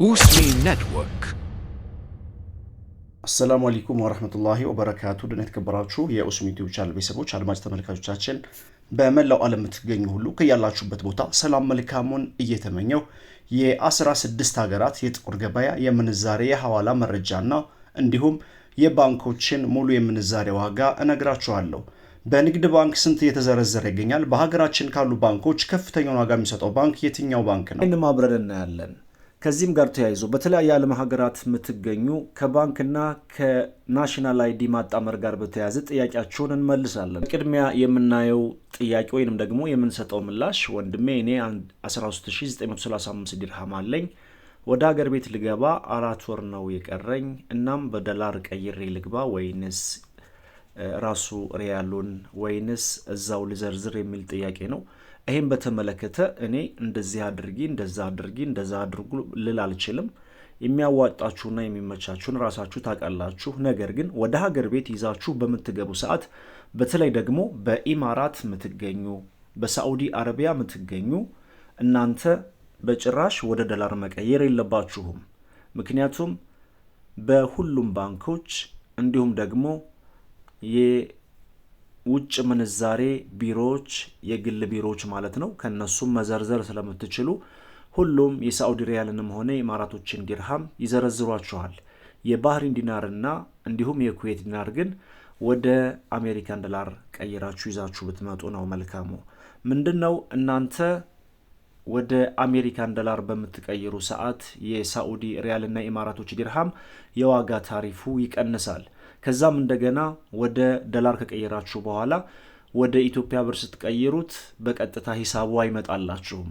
Usmi Network. አሰላሙ አለይኩም ወረህመቱላሂ ወበረካቱ ድን የተከበራችሁ የኡስሚ ዩቲዩብ ቻናል ቤተሰቦች፣ አድማጭ ተመልካቾቻችን፣ በመላው ዓለም የምትገኙ ሁሉ ከያላችሁበት ቦታ ሰላም መልካሙን እየተመኘው የ16 ሀገራት የጥቁር ገበያ የምንዛሬ የሐዋላ መረጃና እንዲሁም የባንኮችን ሙሉ የምንዛሬ ዋጋ እነግራችኋለሁ። በንግድ ባንክ ስንት እየተዘረዘረ ይገኛል? በሀገራችን ካሉ ባንኮች ከፍተኛውን ዋጋ የሚሰጠው ባንክ የትኛው ባንክ ነው? ይህንም አብረን እናያለን። ከዚህም ጋር ተያይዞ በተለያየ ዓለም ሀገራት የምትገኙ ከባንክና ከ national ID ማጣመር ጋር በተያያዘ ጥያቄያችሁን እንመልሳለን። ቅድሚያ የምናየው ጥያቄ ወይንም ደግሞ የምንሰጠው ምላሽ፣ ወንድሜ እኔ 13935 ዲርሃም አለኝ፣ ወደ ሀገር ቤት ልገባ 4 ወር ነው የቀረኝ። እናም በዶላር ቀይሬ ልግባ ወይንስ ራሱ ሪያሉን ወይንስ እዛው ልዘርዝር የሚል ጥያቄ ነው። ይህም በተመለከተ እኔ እንደዚህ አድርጊ፣ እንደዛ አድርጊ፣ እንደዛ አድርጉ ልል አልችልም። የሚያዋጣችሁና የሚመቻችሁን ራሳችሁ ታውቃላችሁ። ነገር ግን ወደ ሀገር ቤት ይዛችሁ በምትገቡ ሰዓት በተለይ ደግሞ በኢማራት የምትገኙ፣ በሳዑዲ አረቢያ የምትገኙ እናንተ በጭራሽ ወደ ዶላር መቀየር የለባችሁም። ምክንያቱም በሁሉም ባንኮች እንዲሁም ደግሞ የውጭ ምንዛሬ ቢሮዎች፣ የግል ቢሮዎች ማለት ነው፣ ከነሱም መዘርዘር ስለምትችሉ ሁሉም የሳዑዲ ሪያልንም ሆነ የኢማራቶችን ዲርሃም ይዘረዝሯችኋል። የባህሪን ዲናርና እንዲሁም የኩዌት ዲናር ግን ወደ አሜሪካን ዶላር ቀይራችሁ ይዛችሁ ብትመጡ ነው መልካሙ። ምንድን ነው፣ እናንተ ወደ አሜሪካን ዶላር በምትቀይሩ ሰዓት የሳዑዲ ሪያልና ኢማራቶች ዲርሃም የዋጋ ታሪፉ ይቀንሳል። ከዛም እንደገና ወደ ዶላር ከቀየራችሁ በኋላ ወደ ኢትዮጵያ ብር ስትቀይሩት በቀጥታ ሂሳቡ አይመጣላችሁም።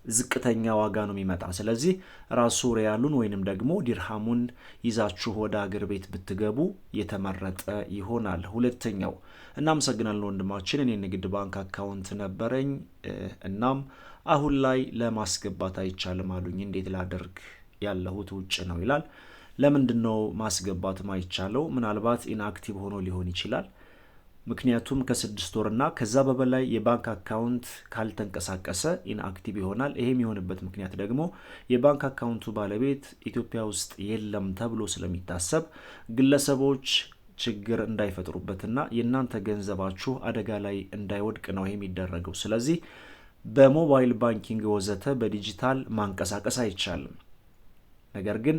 ዝቅተኛ ዋጋ ነው የሚመጣ። ስለዚህ ራሱ ሪያሉን ወይንም ደግሞ ዲርሃሙን ይዛችሁ ወደ አገር ቤት ብትገቡ የተመረጠ ይሆናል። ሁለተኛው፣ እናመሰግናለን ወንድማችን። እኔ ንግድ ባንክ account ነበረኝ፣ እናም አሁን ላይ ለማስገባት አይቻልም አሉኝ። እንዴት ላደርግ? ያለሁት ውጭ ነው ይላል። ለምንድን ነው ማስገባት ማይቻለው? ምናልባት inactive ሆኖ ሊሆን ይችላል። ምክንያቱም ከ6 ወርና ከዛ በበላይ የባንክ account ካልተንቀሳቀሰ inactive ይሆናል። ይሄ የሚሆንበት ምክንያት ደግሞ የባንክ account ኡ ባለቤት ኢትዮጵያ ውስጥ የለም ተብሎ ስለሚታሰብ ግለሰቦች ችግር እንዳይፈጥሩበትና የእናንተ ገንዘባችሁ አደጋ ላይ እንዳይወድቅ ነው ይሄ የሚደረገው። ስለዚህ በ mobile banking ወዘተ በዲጂታል ማንቀሳቀስ አይቻልም። ነገር ግን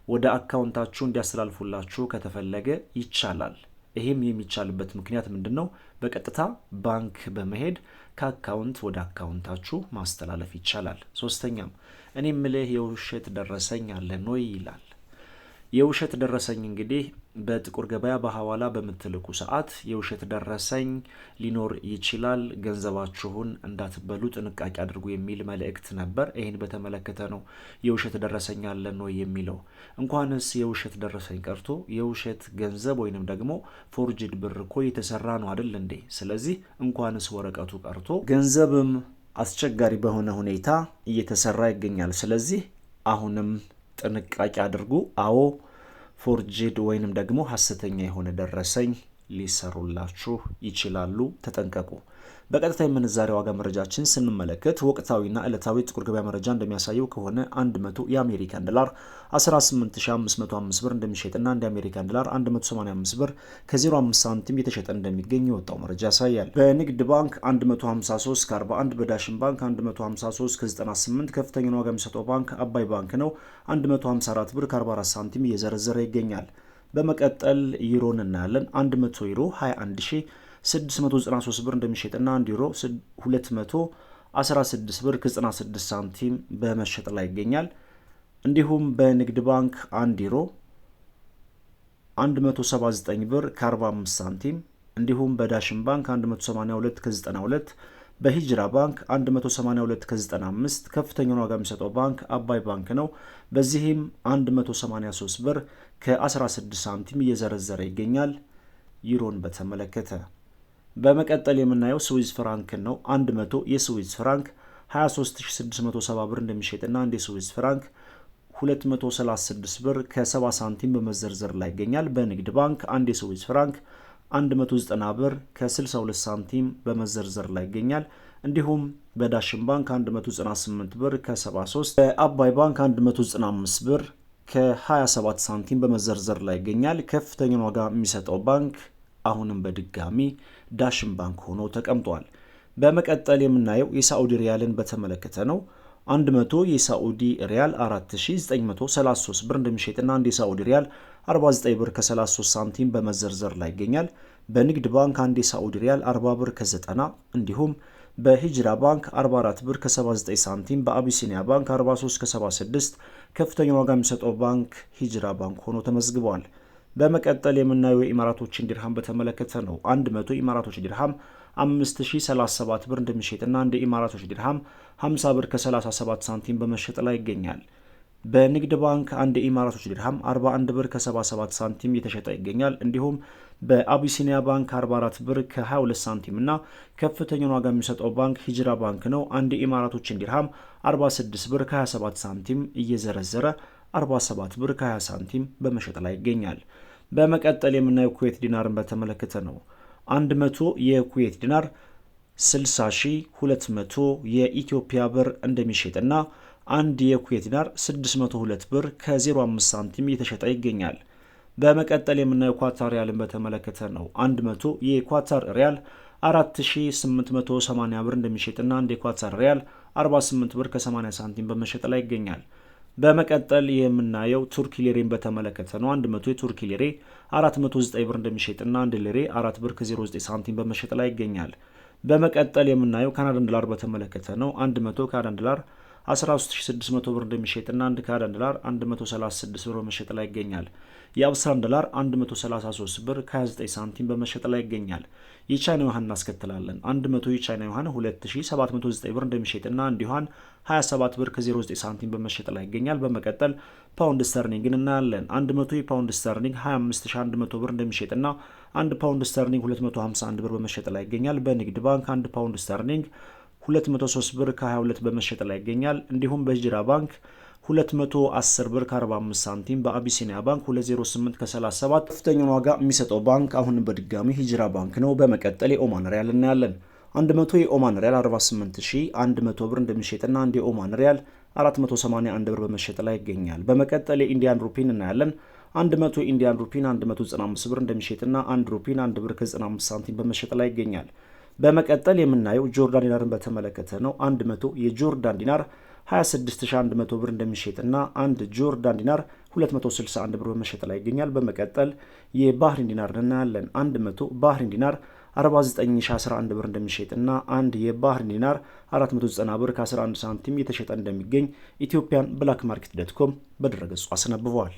ወደ account ኣችሁ እንዲያስተላልፉላችሁ ከተፈለገ ይቻላል። ይህም የሚቻልበት ምክንያት ምንድን ነው? በቀጥታ ባንክ በመሄድ ከ account ወደ account ኣችሁ ማስተላለፍ ይቻላል። ሶስተኛም፣ እኔ ምልህ የውሸት ደረሰኝ አለን ወይ ይላል። የውሸት ደረሰኝ እንግዲህ በጥቁር ገበያ በሐዋላ በምትልኩ ሰዓት የውሸት ደረሰኝ ሊኖር ይችላል። ገንዘባችሁን እንዳትበሉ ጥንቃቄ አድርጉ የሚል መልእክት ነበር። ይህን በተመለከተ ነው የውሸት ደረሰኝ አለን ወይ የሚለው። እንኳንስ የውሸት ደረሰኝ ቀርቶ የውሸት ገንዘብ ወይንም ደግሞ forged ብር እኮ የተሰራ ነው አይደል እንዴ? ስለዚህ እንኳንስ ወረቀቱ ቀርቶ ገንዘብም አስቸጋሪ በሆነ ሁኔታ እየተሰራ ይገኛል። ስለዚህ አሁንም ጥንቃቄ አድርጉ። አዎ፣ forged ወይንም ደግሞ ሀሰተኛ የሆነ ደረሰኝ ሊሰሩላችሁ ይችላሉ። ተጠንቀቁ። በቀጥታ የምንዛሬ ዋጋ መረጃችን ስንመለከት ወቅታዊና ዕለታዊ ጥቁር ገበያ መረጃ እንደሚያሳየው ከሆነ 100 የአሜሪካን ዶላር 18505 ብር እንደሚሸጥና አንድ የአሜሪካን ዶላር 185 ብር ከ05 ሳንቲም የተሸጠ እንደሚገኝ የወጣው መረጃ ያሳያል። በንግድ ባንክ 153 ከ41፣ በዳሽን ባንክ 153 ከ98፣ ከፍተኛውን ዋጋ የሚሰጠው ባንክ አባይ ባንክ ነው። 154 ብር ከ44 ሳንቲም እየዘረዘረ ይገኛል። በመቀጠል ዩሮን እናያለን። 100 ዩሮ 21693 ብር እንደሚሸጥና 1 ዩሮ 216 ብር ከ96 ሳንቲም በመሸጥ ላይ ይገኛል። እንዲሁም በንግድ ባንክ 1 ዩሮ 179 ብር ከ45 ሳንቲም፣ እንዲሁም በዳሽን ባንክ 182 ከ92፣ በሂጅራ ባንክ 182 ከ95፣ ከፍተኛውን ዋጋ የሚሰጠው ባንክ አባይ ባንክ ነው። በዚህም 183 ብር ከ16 ሳንቲም እየዘረዘረ ይገኛል። ዩሮን በተመለከተ በመቀጠል የምናየው ስዊዝ ፍራንክን ነው። 100 የስዊዝ ፍራንክ 23670 ብር እንደሚሸጥና አንድ የስዊዝ ፍራንክ 236 ብር ከ70 ሳንቲም በመዘርዘር ላይ ይገኛል። በንግድ ባንክ አንድ የስዊዝ ፍራንክ 190 ብር ከ62 ሳንቲም በመዘርዘር ላይ ይገኛል። እንዲሁም በዳሽን ባንክ 198 ብር ከ73፣ በአባይ ባንክ 195 ብር ከ27 ሳንቲም በመዘርዘር ላይ ይገኛል። ከፍተኛውን ዋጋ የሚሰጠው ባንክ አሁንም በድጋሚ ዳሽን ባንክ ሆኖ ተቀምጧል። በመቀጠል የምናየው የሳዑዲ ሪያልን በተመለከተ ነው። 100 የሳዑዲ ሪያል 4933 ብር እንደሚሸጥና አንድ የሳዑዲ ሪያል 49 ብር ከ33 ሳንቲም በመዘርዘር ላይ ይገኛል። በንግድ ባንክ አንድ የሳዑዲ ሪያል 40 ብር ከ90፣ እንዲሁም በሂጅራ ባንክ 44 ብር ከ79 ሳንቲም፣ በአቢሲኒያ ባንክ 43 ከ76 ከፍተኛ ዋጋ የሚሰጠው ባንክ ሂጅራ ባንክ ሆኖ ተመዝግቧል። በመቀጠል የምናየው የኢማራቶችን ዲርሃም በተመለከተ ነው። 100 ኢማራቶች ዲርሃም 5037 ብር እንደሚሸጥና አንድ ኢማራቶች ዲርሃም 50 ብር ከ37 ሳንቲም በመሸጥ ላይ ይገኛል። በንግድ ባንክ አንድ የኢማራቶች ዲርሃም 41 ብር ከ77 ሳንቲም እየተሸጠ ይገኛል። እንዲሁም በአቢሲኒያ ባንክ 44 ብር ከ22 ሳንቲም እና ከፍተኛውን ዋጋ የሚሰጠው ባንክ ሂጅራ ባንክ ነው። አንድ የኢማራቶችን ዲርሃም 46 ብር ከ27 ሳንቲም እየዘረዘረ 47 ብር ከ20 ሳንቲም በመሸጥ ላይ ይገኛል። በመቀጠል የምናየው ኩዌት ዲናርን በተመለከተ ነው። 100 የኩዌት ዲናር 60200 የኢትዮጵያ ብር እንደሚሸጥና አንድ የኩዌት ዲናር 602 ብር ከ05 ሳንቲም እየተሸጠ ይገኛል። በመቀጠል የምናየው ኳታር ሪያልን በተመለከተ ነው። 100 የኳታር ሪያል 4880 ብር እንደሚሸጥና አንድ የኳታር ሪያል 48 ብር ከ80 ሳንቲም በመሸጥ ላይ ይገኛል። በመቀጠል የምናየው ቱርኪ ሊሬን በተመለከተ ነው። 100 የቱርኪ ሊሬ 409 ብር እንደሚሸጥና አንድ ሊሬ 4 ብር ከ09 ሳንቲም በመሸጥ ላይ ይገኛል። በመቀጠል የምናየው ካናዳን ዶላር በተመለከተ ነው። 100 ካናዳን ዶላር 13600 ብር እንደሚሸጥና አንድ ካናዳን ዶላር 136 ብር በመሸጥ ላይ ይገኛል። የአውስትራሊያን ዶላር 133 ብር ከ29 ሳንቲም በመሸጥ ላይ ይገኛል። የቻይና ዩሃን እናስከትላለን። 100 የቻይና ዩሃን 2709 ብር እንደሚሸጥና አንድ ዩሃን 27 ብር ከ09 ሳንቲም በመሸጥ ላይ ይገኛል። በመቀጠል ፓውንድ ስተርሊንግን እናያለን። 100 የፓውንድ ስተርሊንግ 25100 ብር እንደሚሸጥና አንድ ፓውንድ ስተርሊንግ 251 ብር በመሸጥ ላይ ይገኛል። በንግድ ባንክ አንድ ፓውንድ ስተርሊንግ 203 ብር ከ22 በመሸጥ ላይ ይገኛል። እንዲሁም በሂጅራ ባንክ 210 ብር ከ45 ሳንቲም፣ በአቢሲኒያ ባንክ 208 ከ37 ከፍተኛውን ዋጋ የሚሰጠው ባንክ አሁንም በድጋሚ ሂጅራ ባንክ ነው። በመቀጠል የኦማን ሪያል እናያለን። 100 የኦማን ሪያል 48100 ብር እንደሚሸጥና አንድ የኦማን ሪያል 481 ብር በመሸጥ ላይ ይገኛል። በመቀጠል የ Indian ሩፒን እናያለን። 100 Indian ሩፒን 195 ብር እንደሚሸጥና አንድ ሩፒን 1 ብር ከ95 ሳንቲም በመሸጥ ላይ ይገኛል። በመቀጠል የምናየው ጆርዳን ዲናርን በተመለከተ ነው። 100 የጆርዳን ዲናር 26100 ብር እንደሚሸጥና አንድ ጆርዳን ዲናር 261 ብር በመሸጥ ላይ ይገኛል። በመቀጠል የባህሪን ዲናር እናያለን። 100 ባህሪን ዲናር 49011 ብር እንደሚሸጥና አንድ የባህሪን ዲናር 490 ብር ከ11 ሳንቲም እየተሸጠ እንደሚገኝ Ethiopian Black Market dot com በድረገጹ አስነብበዋል።